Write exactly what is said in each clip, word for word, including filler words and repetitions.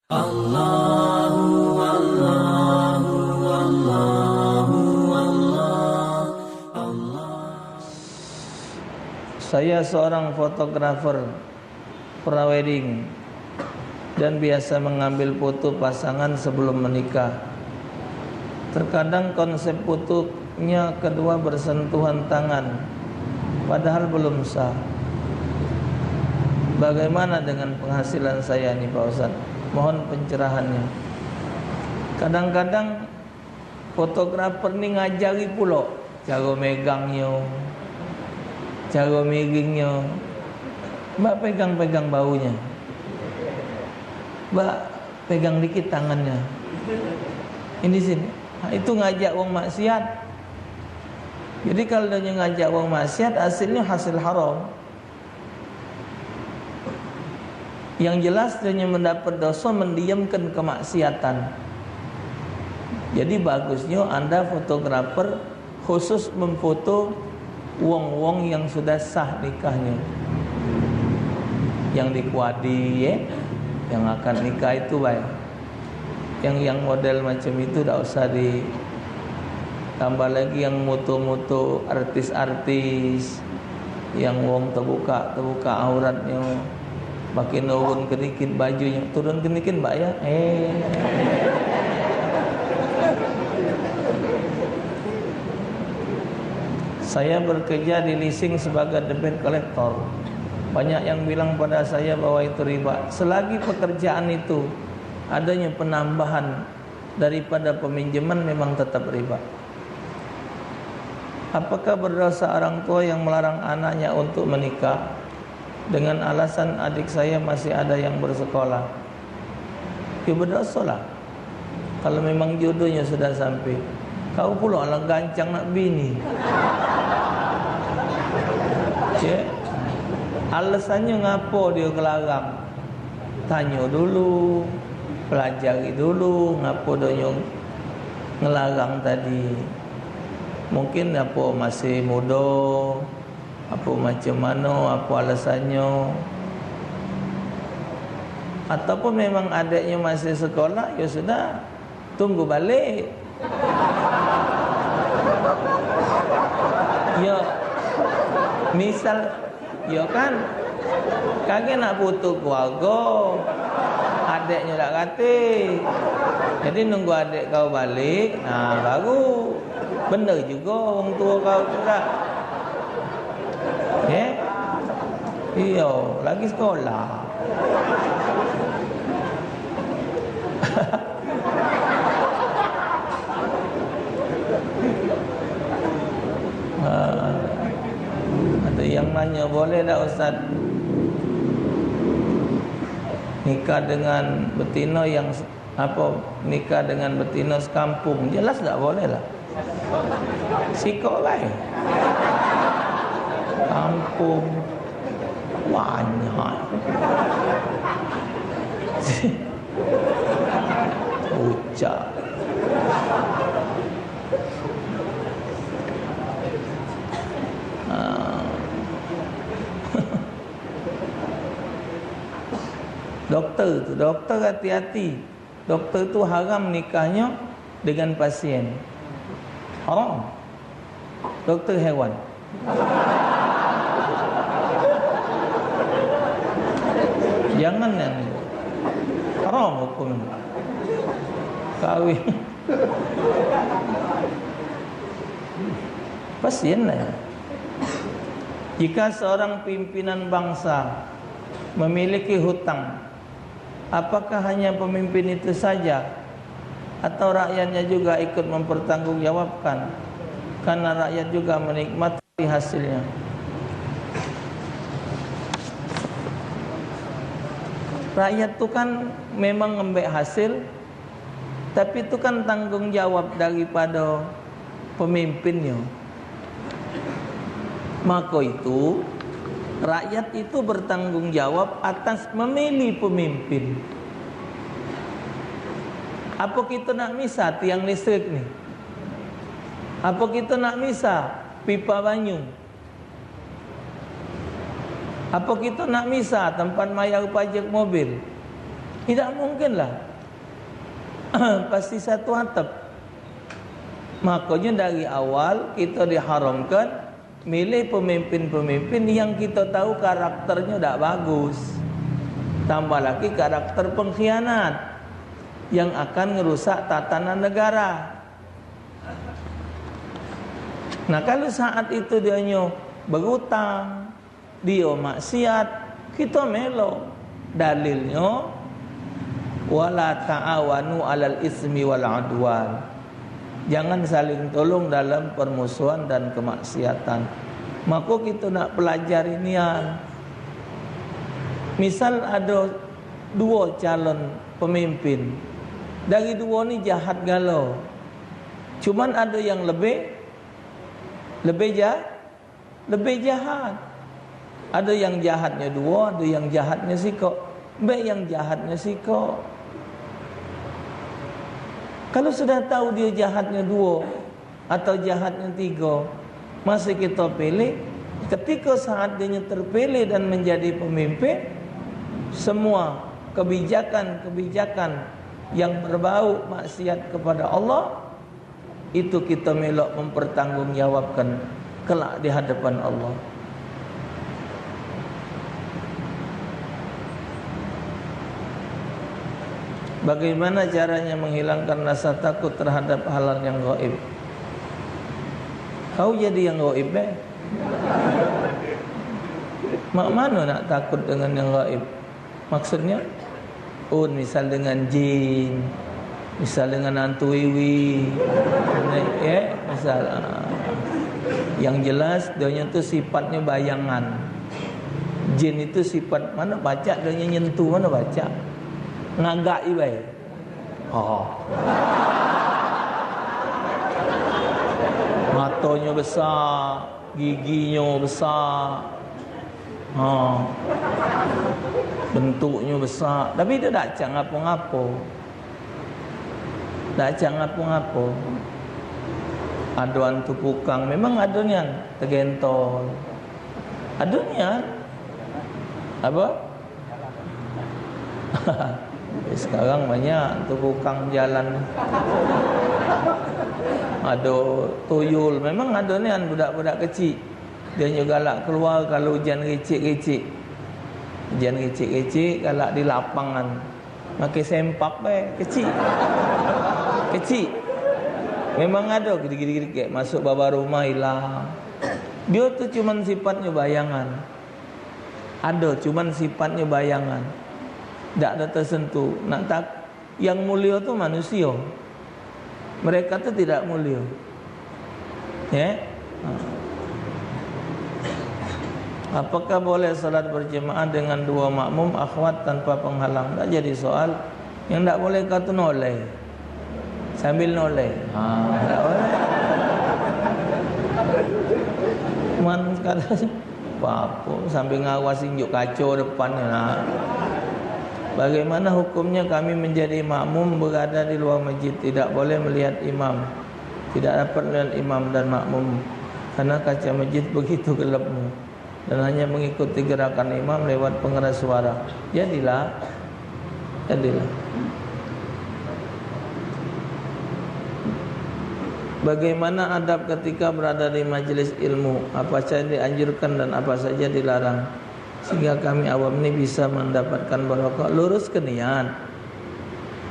Allahu, Allahu, Allahu, Allah, Allah. Saya seorang fotografer prewedding dan biasa mengambil foto pasangan sebelum menikah. Terkadang konsep fotonya kedua bersentuhan tangan, padahal belum sah. Bagaimana dengan penghasilan saya ni, Pak Ustaz? Mohon pencerahannya. Kadang-kadang fotografer ni ngajari pulo caro megangnyo, caro miringnyo. Bak pegang-pegang baunyo. Bak pegang dikit tangannya. Ini sini. Ha, itu ngajak wong maksiat. Jadi, kalau dia ngajak wong maksiat, hasilnya hasil haram. Yang jelas, dia mendapat dosa mendiamkan kemaksiatan. Jadi, bagusnya anda fotografer khusus memfoto wong-wong yang sudah sah nikahnya. Yang dikuadi, ya, yang akad nikah itu baik. Yang, yang model macam itu dak usah di, tambah lagi yang moto-moto artis-artis, yang wong tebuka, tebuka auratnyo, makin nurun ke dikit bajunyo, turun ke dikit, Mbak, ya. Eh. Saya bekerja di leasing sebagai debt collector. Banyak yang bilang pada saya bahwa itu riba. Selagi pekerjaan itu adanya penambahan daripada peminjaman, memang tetap riba. Apakah berdosa orang tua yang melarang anaknya untuk menikah dengan alasan adik saya masih ada yang bersekolah? Ya, berdosalah. Kalau memang jodohnya sudah sampai, kau pula lah gancang nak bini. Ya. Alasannya ngapo dia kelarang? Tanyo dulu, pelajari dulu ngapo donyo ngelarang tadi. Mungkin apo masih mudo, apo macam mano, apo alasannyo. Ataupun memang adeknyo masih sekolah, ya sudah, tunggu balek. Yo, misal, yo kan, kagek nak putus keluarga, adeknyo dak katek. Jadi nunggu adek kau balek, nah, baru bener jugo wong tuo kau tu dak. Eh? Iyo, lagi sekolah. Ha. Ada yang nanya, boleh dak, Ustaz, nikah dengan betino yang se-, apo, nikah dengan betino sekampung? Jelas dak boleh lah. Sikok bae. Kampung. Banyak. Ucak. Ah. Doktor tu, doktor hati-hati. Doktor tu haram nikahnyo dengan pasien. Haram. Doktor hewan. Jangan yang ni. Haram hukum. Kawin. Pasien lah. Jika seorang pimpinan bangsa memiliki hutang, apakah hanya pemimpin itu saja atau rakyatnya juga ikut mempertanggungjawabkan? Karena rakyat juga menikmati hasilnya. Rakyat tu kan memang ngembek hasil, tapi tu kan tanggung jawab daripada pemimpinnya. Maka itu, rakyat itu bertanggung jawab atas memilih pemimpin. Apa kita nak misah tiang listrik ni? Apa kita nak misah pipa banyu? Apa kita nak misah tempat mayar pajak mobil? Tidak mungkin lah. Pasti satu atep. Makanya dari awal kita diharamkan milih pemimpin-pemimpin yang kita tahu karakternya tidak bagus. Tambah lagi karakter pengkhianat yang akan ngerusak tatanan negara. Nah, kalau saat itu dia nyo berutang, dia maksiat, kita melo. Dalilnyo, "Wala ta'awanu 'alal ismi wal 'udwan." Jangan saling tolong dalam permusuhan dan kemaksiatan. Maka kita nak pelajari nian. Misal ada dua calon pemimpin. Dari dua ni jahat galo. Cuman ada yang lebih, lebih ja-, lebih jahat. Ada yang jahatnya dua, ada yang jahatnya sikok. Mbek yang jahatnya sikok. Kalau sudah tahu dia jahatnya dua atau jahatnya tiga, masih kita pilih, ketika saat dia terpilih dan menjadi pemimpin, semua kebijakan-kebijakan yang berbau maksiat kepada Allah, itu kita melok mempertanggungjawabkan kelak di hadapan Allah. Bagaimana caranya menghilangkan rasa takut terhadap hal yang gaib? Kau jadi yang gaib, eh? Mak mano nak takut dengan yang gaib? Maksudnya, un, misal dengan jin, misal dengan hantu wiwi, ya, misal, ah. Yang jelas, dia tu sifatnya bayangan. Jin itu sifat, mano pacak dia nyentuh, mano pacak. Ngagak ibai. Oh. Matonyo besak, giginyo besak. Ha. Bentuknyo besak, tapi dio dak cak ngapo-ngapo. Dak cak ngapo-ngapo. Ado antu pukang, memang ado nian tegentol. Ado nian. Apo? Sekarang banyak tu tukang jalan. Ado tuyul, memang ado nian budak-budak kecik. Dio nyo galak keluar kalu ujan ricik-ricik. Ujan ricik-ricik, galak di lapangan. Makai sempak bae, kecik. Kecik. Memang ado gede-gede, masuk bawah rumah ilang. Dio tu cuman sifatnyo bayangan. Ado, cuman sifatnyo bayangan. Dak ado tersentuh. Nak tak, yang mulio tu manusio. Mereka tu tidak mulio. Ya? Ha. Apakah boleh salat berjemaah dengan dua makmum akhwat tanpa penghalang? Tak jadi soal. Yang dak boleh kau tu noleh. Sambil noleh. Ha, dak boleh. Man sekarang apa-apa sambil ngawasi injuk kaca depan ni, nah. Bagaimana hukumnya kami menjadi makmum berada di luar masjid, tidak boleh melihat imam, tidak dapat melihat imam dan makmum karena kaca masjid begitu gelapnya, dan hanya mengikuti gerakan imam lewat pengeras suara? Jadilah, jadilah. Bagaimana adab ketika berada di majelis ilmu? Apa saja dianjurkan dan apa saja dilarang, sehingga kami awam ini bisa mendapatkan barokah? Lurus ke niat.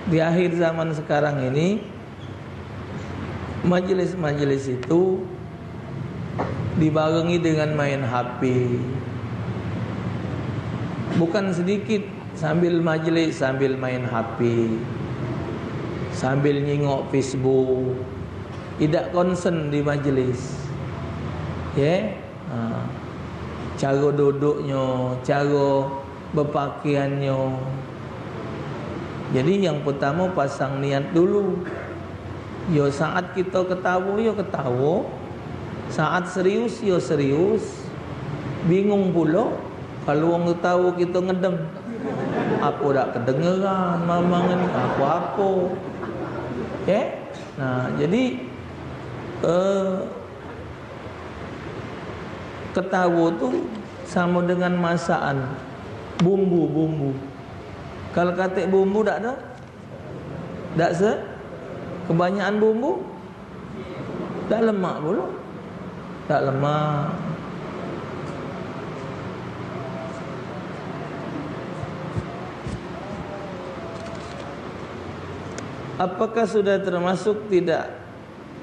Di akhir zaman sekarang ini, majelis-majelis itu dibarengi dengan main H P. Bukan sedikit sambil majelis, sambil main H P, sambil nyingok Facebook. Idak konsen di majelis. Ye? Ha. Cara duduknyo, cara bepakaiannyo. Jadi yang pertamo pasang niat dulu. Yo saat kito ketawo, yo ketawo. Saat serius, yo serius. Bingung pulo kalu wong ketawo kito ngedem. Apo dak kedengeran mamang ni, apo-apo. Ye? Nah, jadi, eh, ketawo tu samo dengan masakan, bumbu-bumbu. Kalu katek bumbu dak ado? Dak se? Kebanyakan bumbu? Dak lemak pulo. Dak lemak. Apakah sudah termasuk tidak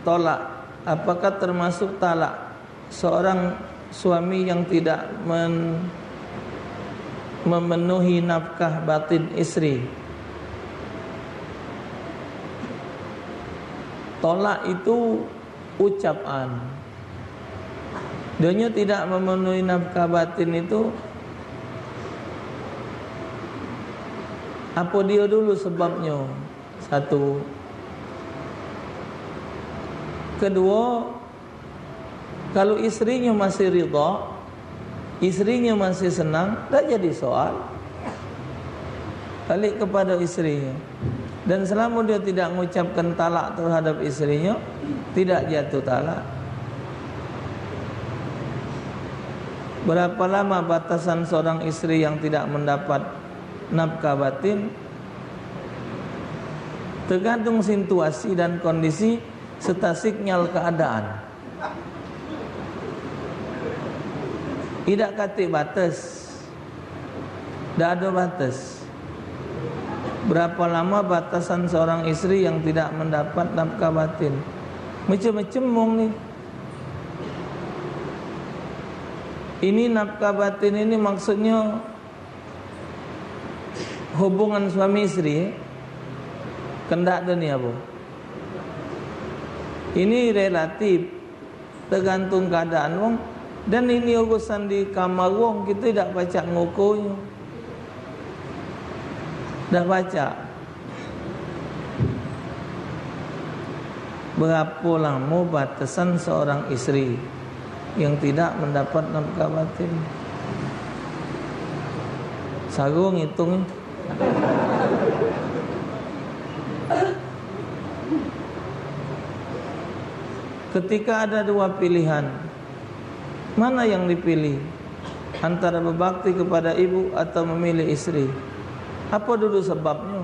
tolak? Apakah termasuk talak seorang suami yang tidak men-, memenuhi nafkah batin istri? Tolak itu ucapan. Dionyo tidak memenuhi nafkah batin itu, apo dio dulu sebabnyo? Satu. Keduo, kalu istrinyo masih ridha, istrinyo masih senang, dak jadi soal. Balik kepada istrinyo. Dan selama dia tidak mengucapkan talak terhadap istrinyo, tidak jatuh talak. Berapa lama batasan seorang istri yang tidak mendapat nafkah batin? Tergantung situasi dan kondisi serta signal keadaan. Idak katik batas. Dak ado batas. Berapa lama batasan seorang istri yang tidak mendapat nafkah batin? Macam-macam wong ni. Ini nafkah batin ini maksudnya hubungan suami istri, kendak dunia, Bu. Ini relatif, tergantung keadaan wong. Dan ini urusan di kamar wong, kita dak pacak ngukurnya. Dak pacak. Berapo lamo batasan seorang istri yang tidak mendapat nafkah batin? Sago ngitung. Ketika ada dua pilihan, mana yang dipilih antara berbakti kepada ibu atau memilih istri? Apa dulu sebabnya?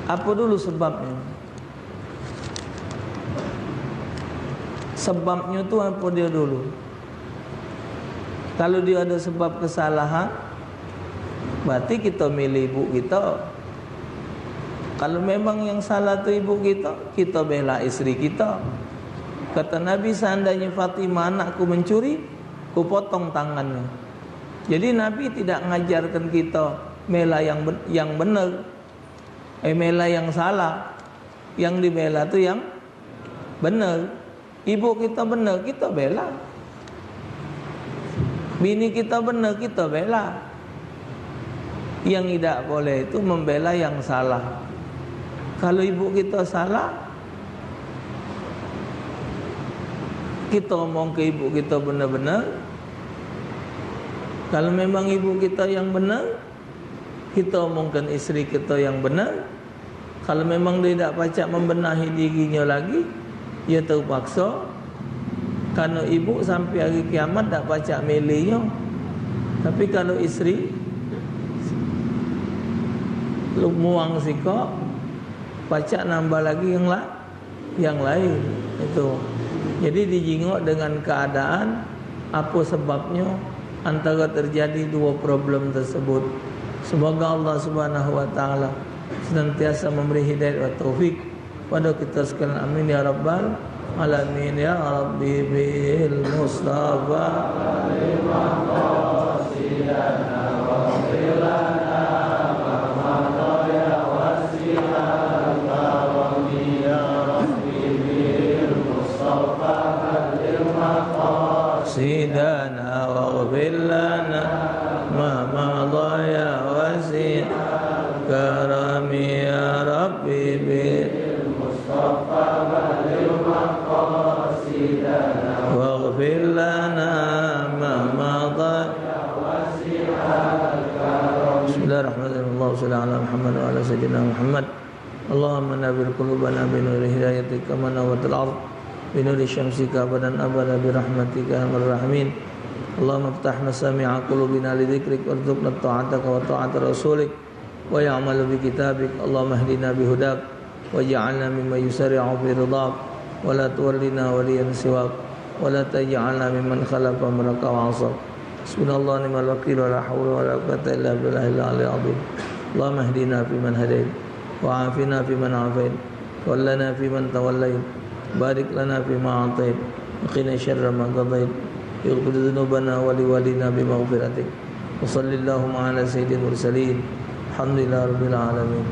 Apa dulu sebabnya? Sebabnya tu apa dia dulu? Kalau dia ada sebab kesalahan, berarti kita milih ibu kita. Kalau memang yang salah tu ibu kita, kita bela istri kita. Kata Nabi, "Seandainya Fatimah anakku mencuri, ku potong tangannya." Jadi Nabi tidak ngajarkan kita mela yang ben-, yang benar. Eh, mela yang salah. Yang dibela tu yang benar. Ibu kita benar, kita bela. Bini kita benar, kita bela. Yang idak boleh itu membela yang salah. Kalau ibu kita salah, kita omong ke ibu kita benar-benar. Kalau memang ibu kita yang benar, kita omongkan istri kita yang benar. Kalau memang dia dak pacak membenahi dirinyo lagi, ya terpaksa. Karena ibu sampai hari kiamat dak pacak milih nyo. Tapi kalau istri, lu muang sikok, pacak nambah lagi yang la-, yang lain. Itu. Jadi dijingok dengan keadaan, apa sebabnya antara terjadi dua problem tersebut. Semoga Allah Subhanahu wa taala senantiasa memberi hidayah wa taufik pada kita sekalian. Amin ya rabbal alamin. Ya Rabbi bil Mustafa. Sidana waghfir lana ma madha ya wasi' karami ya Rabbi bil Mustafa balligh maqasidana waghfir lana ma madha. Bismillahirrahmanirrahim. Allahumma shalli ala Muhammad wa ala sayyidina Muhammad. Allahumma nawwir qulubana bi nuri hidayatika kama nawwartal ard bi nuri syamsika abadan abada bi rahmatika ya arhamar rahimin. اللهم افتح مسامع قلوبنا لذكرك وارزقنا طاعتك وطاعة رسولك ويعمل بكتابك. اللهم اهدنا بهداك واجعلنا ممن يسارع في رضاك ولا تولنا وليا سواك ولا تجعلنا ممن خالف أمرك وعصاك. حسبنا الله ونعم الوكيل ولا حول ولا قوة إلا بالله العلي العظيم. اللهم اهدنا فيمن هديت وعافنا فيمن عافيت تولنا فيمن توليت، بارك لنا فيما أعطيت، وقنا شر ما قضيت، اغفر ذنوبنا ولوالدينا بمغفرتك. وصل اللهم على سيد المرسلين. الحمد لله رب العالمين.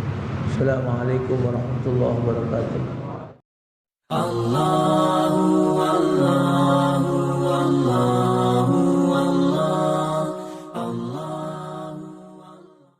السلام عليكم ورحمة الله وبركاته.